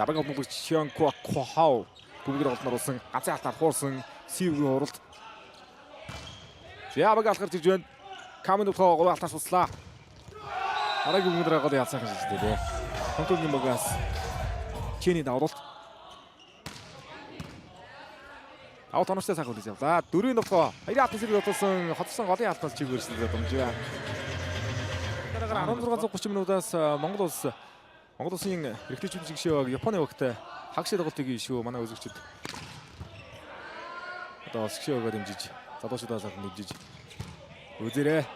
За баг олмогч Чиан Ква Квахау бөмбөг тоглолтод оруулсан ганцын алтаар хуурсан Сивгийн уралд. За баг алхарч ирж байна. Камен дутгаа гурван алтаар суслаа. Дараагийн бөмбөг дээр гол ялсан гэж хэлдэг дээ. Хонконгийн багаас Чэний давралт. Авт оновчтой сайхан хүлээж авлаа. Дөрвийн дутгаа хоёрын алтын зэрэг дотсон хоцсон голын алтаас чиг өрсөн думжаа. Дараагаар 1630 минутаас Монгол улсын эрхлэгчүүд жигшээ баг Японы багтай хагшаа тоглолтыг шүү манай үзэгчид. Одоо сгшээ багаар дэмжиж, залуучуудаа сайхан дэмжиж үзээрэй.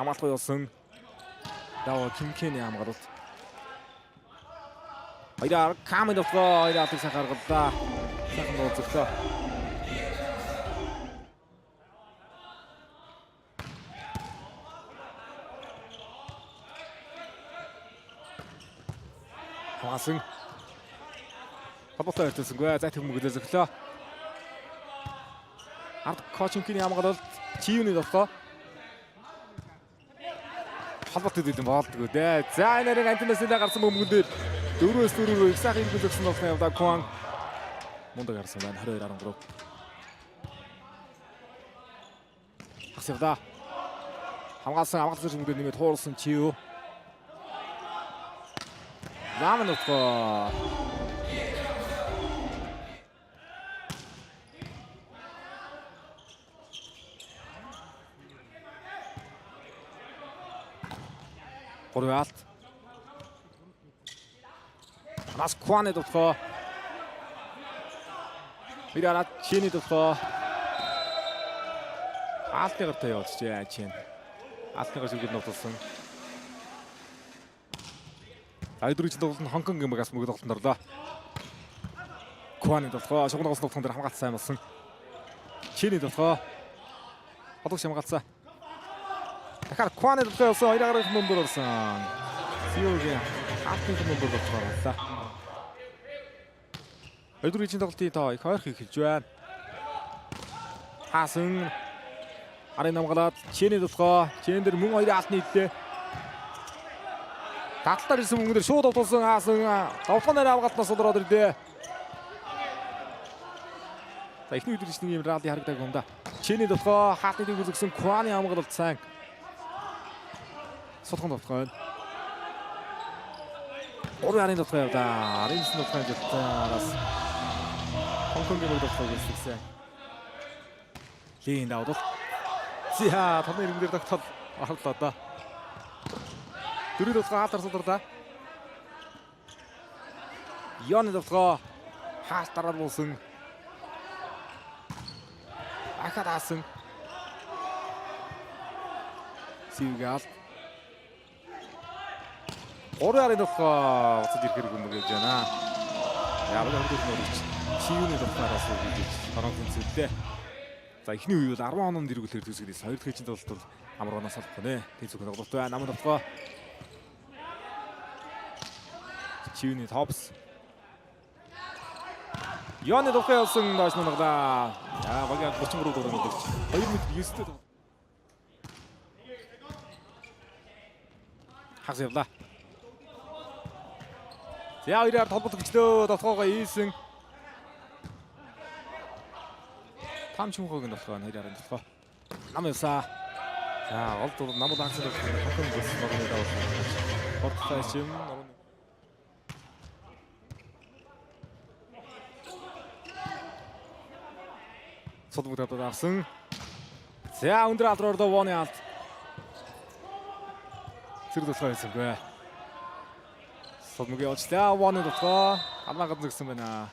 Хамгаалах болсон. Даваа Кимкений хамгаалалт. Хоёроор Камен дутгаа хоёр алтыг сайхан гаргалаа. Сайхан дууцглаа. Хамгаалсан. Холбоотой ойртолсонгүй. Зай төгмөглөө зөглөө. Ард Кочинкины хамгаалалт Чивний дотгоо. Холбоотой дэлэн болдгоо дээ. За энэ нарыг Антонесэлээ гарсан бөмбөгөн дээр 4-4 рүү их сайхан иргэн зөксөн тоглох явдаа Куан мундаг гарсан байна. 22-13. Хас явдаа. Хамгаалсан хамгаалсан шүмгээр нэмээд хуурсан Чив. Лам нутгаа. Гурван алт. Нас Кваны дутгаа. Мирара Чини дутгаа. Алтны гартай явуулчихжээ Чин. Алтны гар шүгэд нуталсан. Айдүрийн тоглолт нь Хонконгийн багаас мөнгө тоглолтод орлоо. Кваны дутгаа. Шугам тоглолт тоглолтын дээр хамгаалт сайн болсон. Чини дутгаа. Холбогч хамгаалцсан. Дахиад Кваны дутгаа явсан. Хоёр гарын бөмбөр орсон. Сиогийн алтны бөмбөр дутгаа орлоо. Айдүрийн тоглолтын тоо их ойрхон эхэлж байна. Хаасан арын намгалаад Чэний дутгаа. Чэн дээр мөн хоёрын алтны идлээ. Таталтаар ирсэн мөнгө дээр шууд довтолсон хаасан. Довтлоо нарийн хамгаалтнаас судраад ирлээ. За эхний өдөр нэг юм ралли харагдаг юм да. Чэний дутгаа хаалтны дэг үзэгсэн Кваны хамгаалалт сайн. Сулхан дутгаа байна. Гурван арын дутгаа явдаа. Арын 9 дутгаа амжилтаас Хонконгийн мөрөд дутгаа гүйцэтгсэн. Лийн давдал. За томны иргэн дээр тогтол орлоо да. Дөрөв дутгаа хаалтар сударлаа. Йоны дутгаа хаалт дараад буусан. Ахад хаасан. Сивгал. Гурван арын дутгаа буцаж ирэхэр гүмэг гэж байна. Яг л хөрдөг нөрөж. Чивний дутгаараас хийж хорон тэнцвэлээ. За эхний үе бол 10 ононд эргүүлэхээр төсгөлээс хоёр дахь хичээн тоглолт бол амар оноос олохгүй нэ. Тэг зүг тоглолт байна. Намын дутгаа. Чивний топс. Йоны дутгаа явсан доош нунаглаа. За багийн 33 дугаар мэдэгч. 2 м 9-тэй хагас явлаа. За хоёроор толбот өгчлөө. Дотгоогоо ийсэн. Там чүнхөг нь болохоор хоёр арын дотгоо. Нам явсаа. За гол дур нам лагсан хонхон бүс ногооны давуу. Хурдтай шим ногоон. Сул бүгд аваад авсан. За өндөр алдраар доо Воны алд. Зэрэг дутгаа хийсэнгүй. Сул мөг явуулчлаа. Воны дутгаа хамаа гадна згсэн байна.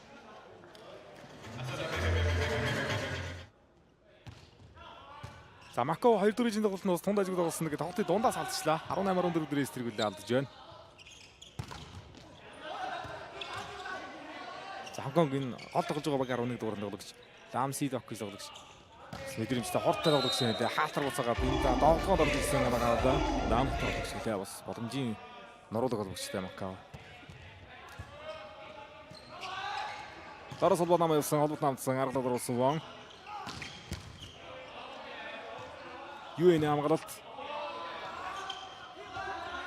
За Мако 2 4-ийн тоглолт нь бас тунд ажиг тоглосон нэг тоглолтын дундаас алдчихлаа. 18-14 дээрээс тэргүүлээ алдаж байна. За Хонконг энэ гол тоглож байгаа баг 11 дугаар тоглогч Лам Си Док гэж тоглогч. Мэдрэмжтэй хурдтай тоглогч юм лээ. Хаалтар буцаага бинда довлогоонд орж ирсэн байгаа даа. Лам тоглогч лээ бас боломжийн нуруулаг тоглогчтой Макао. Дараа холбоо нам явсан, холбоо намдсан, аргалаад оруулсан Вон. Юу энэ хамгаалалт.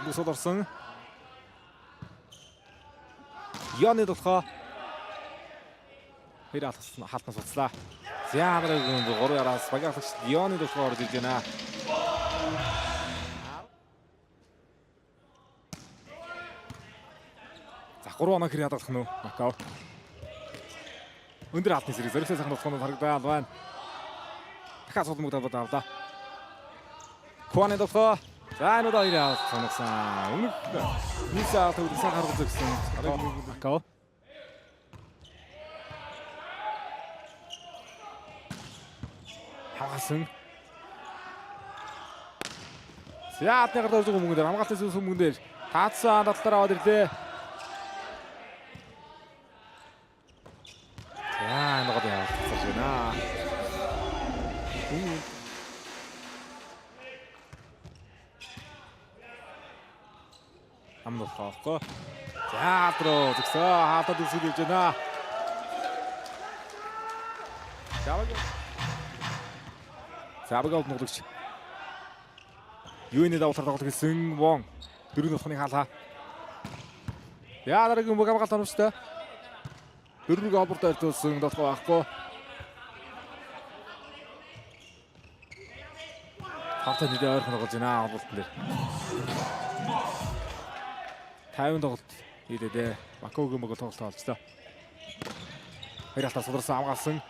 Бусад орсон. Йоны дулхаа. Хоёр хаалтнаас уцлаа. За дараагийн 3 яраас багийн халагч Йоны дулхаа орж ирж байна. За 3 оноо хэрэг хадгалах нь үү? Макао. Өндөр хаалтны зэрэг зоригтой сайхан дулхаанд харагдаад байна. Дахиад сулмаг талбад авлаа. Куаны дулхаа. За энэ удаа хоёр хаалт соногсон. Өмнөх нийс хаалт үүдийг сайн харгалзах гэсэн. Макао. Хамгаалсан. За хаалтны гард орж байгаа хүмүүн дээр хамгаалтын сүнс хүмүүн дээр таацсан талаар аваад ирлээ. За энэ гол яалт царж байна. Ам болохгүй. За руу згсөө хаалтад үсгэл явж байна. Забаг тоглогч. Юуны давтар тоглох гэсэн Вон дөрөв нутхны хаалаа. Яа дараагийн бог хамгаалт оновчтой. Дөрвийг олборт ойртуулсан тоглох байхгүй. Хавтаа нэлээ ойрхон тоглож байна олбортон дээр. 50 тоглолт хийлээ дээ. Макогийн мөгөл тоглолт олцлоо. Хоёр халтаа сударсан хамгаалсан.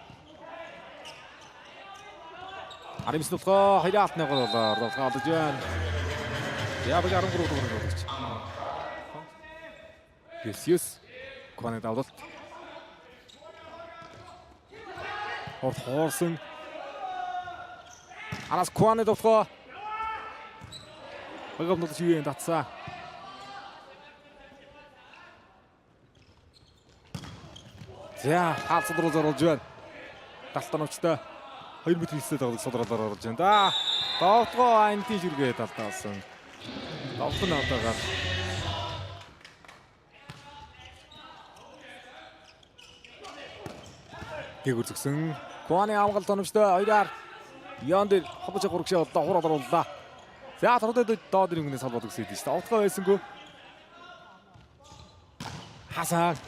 19 дулгаа хоёр алтны гол болоор алдаж байна. Ябаг 13 дугаар тоглогч. 9 Кваны давлалт. Хорт хоорсон. Араас Кваны дулгаа. Багав нөлөж юу татсан. За хаалт руу зоруулж байна. Далтан очтой. 2 метр хэсэг тоглох судралаар оруулж байна да. Довтгоо анти жиргээ талдаасан. Довтон алдаагаар. Дээгүр згсэн. Куаны амгалт оновчтой хоёроор Ян дээр холбож гурагшаа боллоо хураад орууллаа. За тордод доод рингнээс холбоод өгсөн юм шүү дээ. Довтгоо байсангүй. Хасаа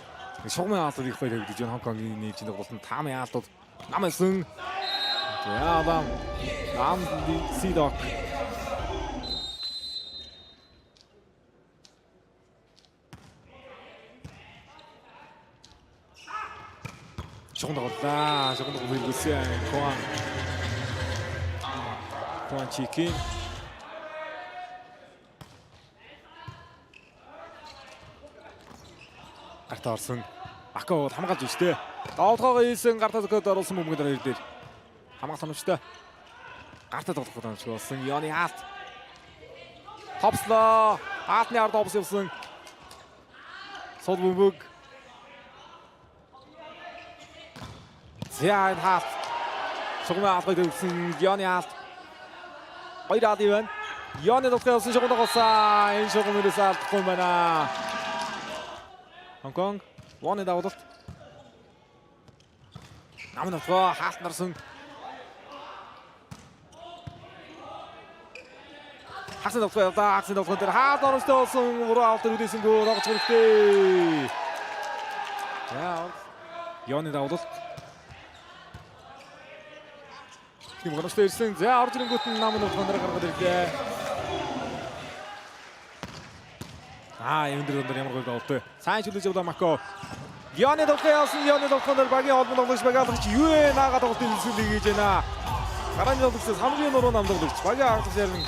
шугамын хаалтууд их баяр тавигдаж байна. Хонконгийн нийгжийн тоглолтод таамын хаалтууд нам байсан. За адам нам Сидок. Шугам тоглолоо. Шугам тоглолт хэрэгүүлсэн. Куан. Куан Чикин. Гартаа орсон. Макао хамгаалж байна шүү дээ. Давтгоогоо хийсэн гартаа зөхөд оруулсан бөмбөг дээр хоёр дээр. Хамгаалт оновчтой. Гартаа тоглох оновчтой болсон. Йоны хаалт. Топслоо. Хаалтны ард топс явсан. Сул бөмбөг. За энэ хаалт. Шугамын хаалтыг төвсөн Йоны хаалт. Хоёр хаалт юм байна. Йоны тоглох явсан шугам тоглосон. Энэ шугам ерөөсөө алдахгүй юм байна. Хонконг Воны давлалт. Нам нутгаа хаалт нарсан. Хагас давтгаа явлаа. Хагас давтгаа дээр хаалт оромжтой болсон. Буруу хаалт үлдээсэнгүү тоглож хэрэгтэй. За Йоны давлалт. Тийм горомжтой ирсэн. За орж ирэнгүүт нь нам нутгаа дээр гаргаад ирлээ. Энэ дээр ямар гоё давлалт вэ? Сайн чөлөөж явлаа Мако. Йоны давтгаа явсан. Йоны давтгаа дээр багийн холбон тоглогч багийн халагч юу наагаа тоглолтын хэлсүүлийг хийж байна. Гарааны тоглогчдоос хамгийн нуруу нам тоглогч багийн халагч ярин